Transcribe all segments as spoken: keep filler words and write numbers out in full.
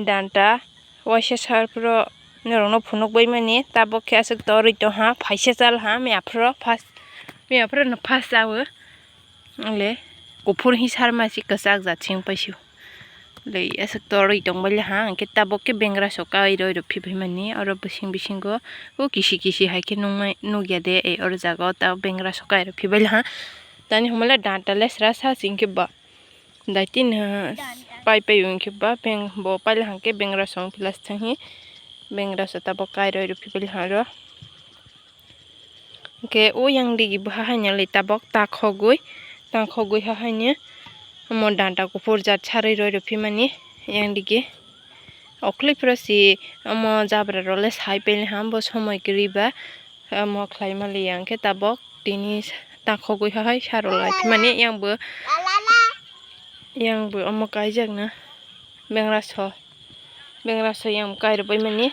Danta waisa sar phro norokno phunuk bai mani, tabok khe aswk torwi tong ha, phaisa chal ha, mia phro first, mia phro no first chawi. Wngkhe kuphur hi sarma si kwchak jat sing paisio. Le aswk torwi tong bai le ha, hwnkhe tabok khe bengra so kai roi rw phi bai mani, oro bising bisingo o kisi kisi hai khe nuknai, nukya de, ei oro jaga o ta bengra so kai rw phi bai le ha. Tani hwnba le danta le sra sa sing khe ba. Daitin ha pai pai wng khe ba beng bo paila hwnkhe bengra song philas thang hi bengra so tabok kai roi rw phi bai ha oro. Hwnkhe o yang digi bo ha haino le tabok ta khogwi, ta khogwi ha haino omo danta kuphur jat sarwi roi rw phi mani yang digi. Okhli phro si omo jabra rok le sai pai le ha bo somoi kwrwi ba. Omo khlai maliya hwnkhe tabok tini ta khogwi hai saro lai phimani yang bo, yang bo omo kaijak na bengra so, bengra so yang kai rwbai mani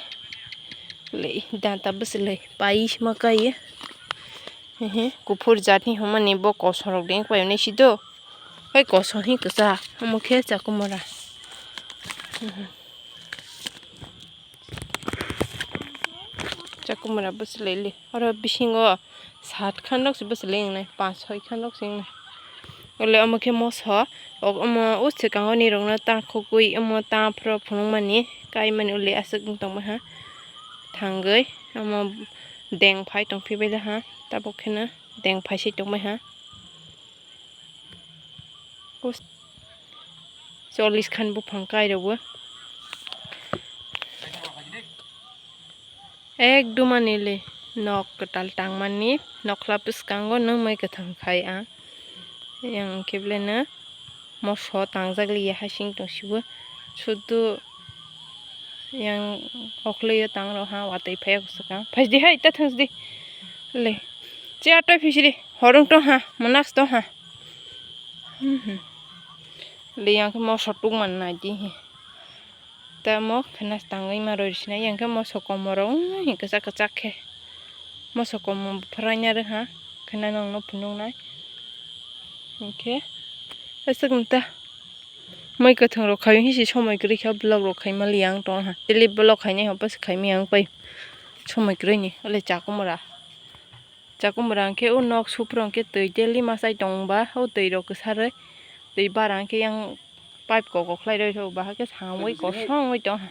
le danta bwswlwi pais ma kaiye. Hehe, kuphur jat ni hwnmani bo kosom rok de wng pai nai si do, hai kosom hi kwchak omo khe chakumura. Chakumura bwswlwi le. Oro bisingo sat khan rok se bwswlwi wngnai, panch soi khan rok se wngnai. Ole omo khe moso, o-, omo o swkango nirokno ta khogwi omo ta phro phunukmani kaimani ole aswk wng tongma ha. Thangwi omo deng phai tongphi bai ha, tabok kheno deng phai se tongma ha. Us-, chollish khan buphang kai rw o. Ekdum ani le nok kwtal tangmani nokla bwskango nw mui kwthang khai ang. Yang khe belai no moso tangjak liya hasing tong sibo. Sudu yang okhloio tang rw ha, watwi phai swkang. Phaidi hai, ta thwngsdi. Le. Chair twi phisidi. Horung tong ha, mwnaks tong ha. Hmm, hmm. Le yang khe moso tuk man nai di hi. Tamo khena tangwi ma roi sinai, yang khe moso komorok, hmm, kwchak kwchak khe. Moso komo phwraina rwha, khena nongno phunuknai. Hinkhe aswk ta. Mui kwthang rok khai hisi somoi kwrwi kha vlog rok khai mali yang tong ha. Daily vlog khainai hwn bwswk khai miyang pai somoi kwrwi ni. Ole chakumura. Chakumura hwnkhe o nok suprung khe twi daily ma chai tong ba, o twi rok kwsarwi twi bara hwnkhe yang pipe kok kok khlai roi rw ba hakhe sangwi kosong oi tong.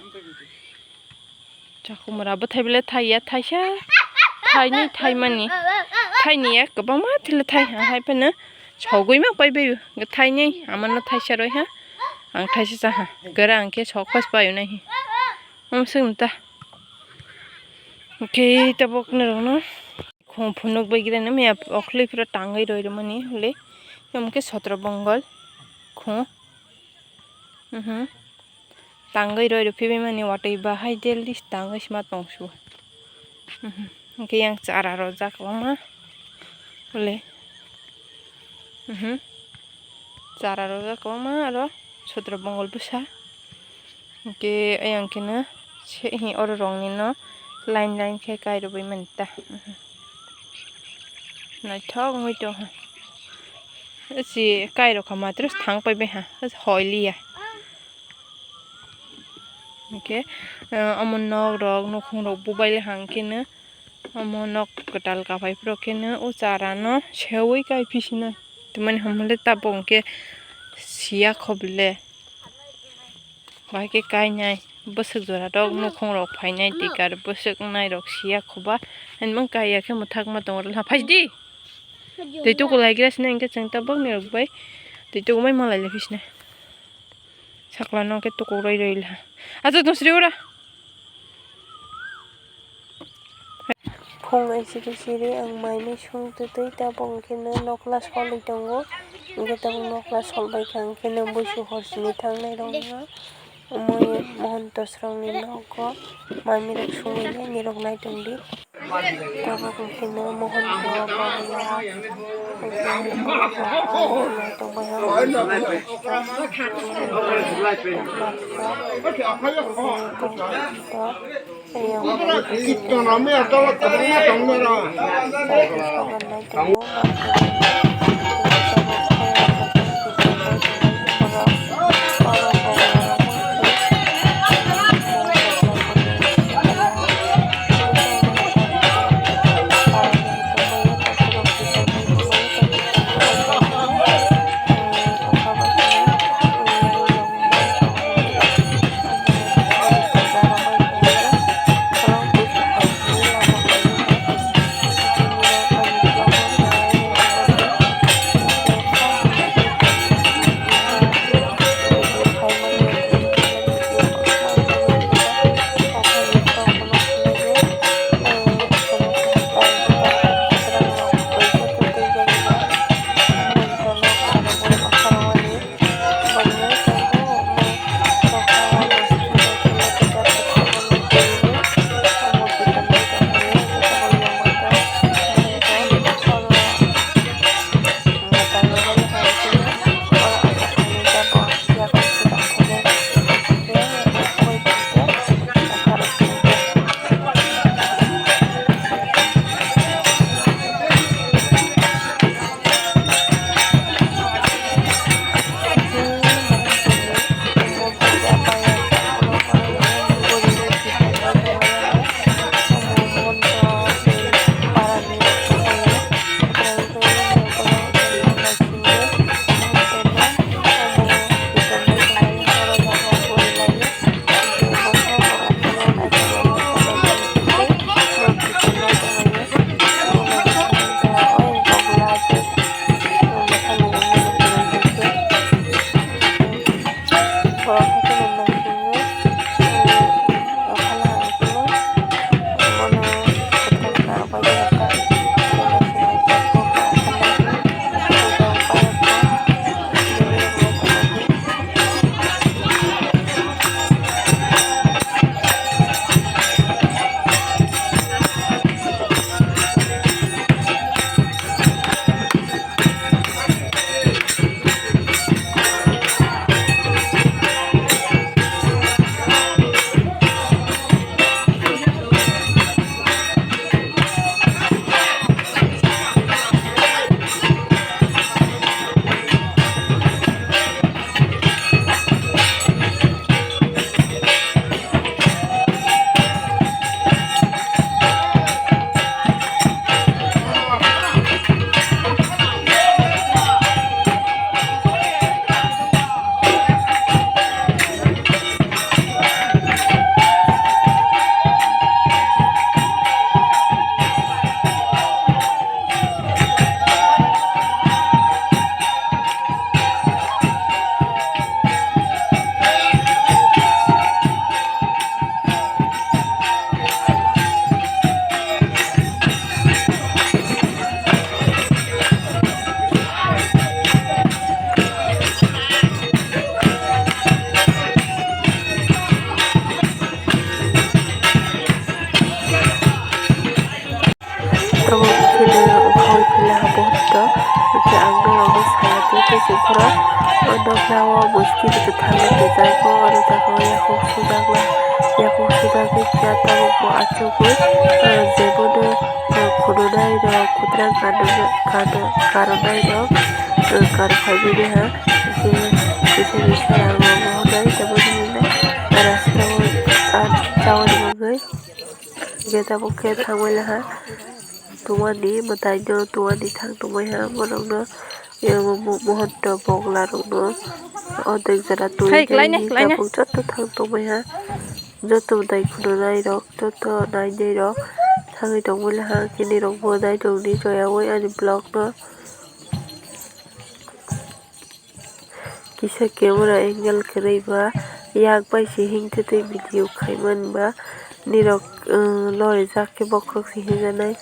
Chakumura bwthai belai thai ya, thaisa, thainwi thaimani, thaini ya kwbangma thila thai ha, hai phano sogwi ma pai bai o, thainwi amano thaisa roi ha, ang thaisa cha ha, kwra hwnkhe sok pas pai o nai hi, omo swk ta, hwnkhe tabuk norokno. Khum phunuk bai gre nw maya okhli phiro tangwi roi rwmani hwlwi. Omo khe sotro bongol khum. Mhm. Tangwi roi rw phibaimani watwi bahai daily tangwi sima tongsu. Mhm. Hwnkhe yang chara rojak kwbangma hwlwi. Mhm. Chara rojak kwbangma aro sotro bongol bwsa. Hwnkhe ayang kheno se hi oro rokni no line line khe kai rwbaimani ta. Naithok wngwi tongkha. Si kai rokha matwrwse thang paibai ha, hoi liya. Hwnkhe, eh, omo nok rok, nukhung rok bubaili hang kheno. Omo nok kwtal kaphai phuru kheno o chara no seui kai phi sino. Tamani hwnmale tabuk hwnkhe siya kho bole. Bahai khe kainai bwswk jora rok nukhung rok phainai tikar bwswk wngnai rok siya kho ba. Ani mung kaiya khe mwthakma tongo rwla phaidi. Twi tukulai gra sino hwnkhe chwng tabuk ni rok bai twi tukumai malai lai phi sino. Sakla no khe tukukroi roi la. Acha tong sri ura. Phung aisiri siri ang mai mui sung twtwi tabuk hwnkhe no nokla solwi tongo. Hwnkhe tabuk nokla solbai kha hwnkhe no buisu hor sini thangnai rokno. Omo mohon tosrok ni nogo mai mui rok sungwi nai nirok nai tongdi. Tabuk hwnkhe no mohon bo babula hwnkhe nai tongbai ha. Kito na me atola tabuk na tong mera. Abo khe no wngkha wngkha le ha bo hwnkhe ang norok no saya tei tei se borok o nokla o mosquito kwthar no twijak o aro jaga o yakung sujak yakung sujagwi khe tabuk bo achugwi jebono khununai rok kwthwrang kanunai rok karophai mani ha hwnkhe kisa kisa rang rok mohornai tabuk rasta o chawani bagwi. Hwnkhe tabuk khe thangwi laha tongmani mwtai no tongmani thang tongmani ha borok no mohor to bokla rok no o dek jora twi tabuk joto thang tongmani ha joto mwtai khununai rok joto nainai rok thangwi tongmani ha khe nini rok bo nai tongdi joya wi ani vlog no. Kisa camera angle kwrwi ba yak bai se himtwi twi video khaimani ba nirok lorijak khe bokhorok se hinjanai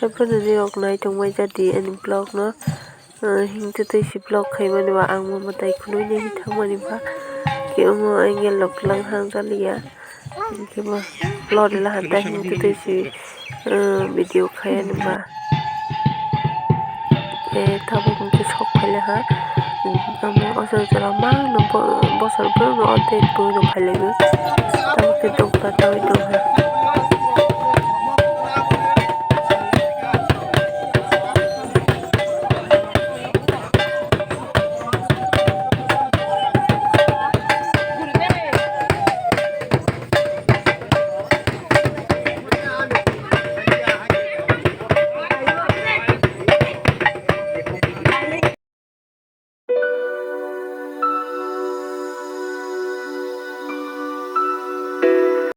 haiphano nirok nai tongmani jadi ani vlog no himtwi twi se vlog khaimani ba ang bo mwtai khwnwi nai thangmani ba khe omo angle rok kwlwng hangjaliya. Hwnkhe bo lori laha tei hwnkhe twi si video khaiyani ba. Tabuk hwnkhe sok phailaha omo o jora mangno bosor borokno o tei twi rok phailaio tabuk khe tongkha tongwi tongkha.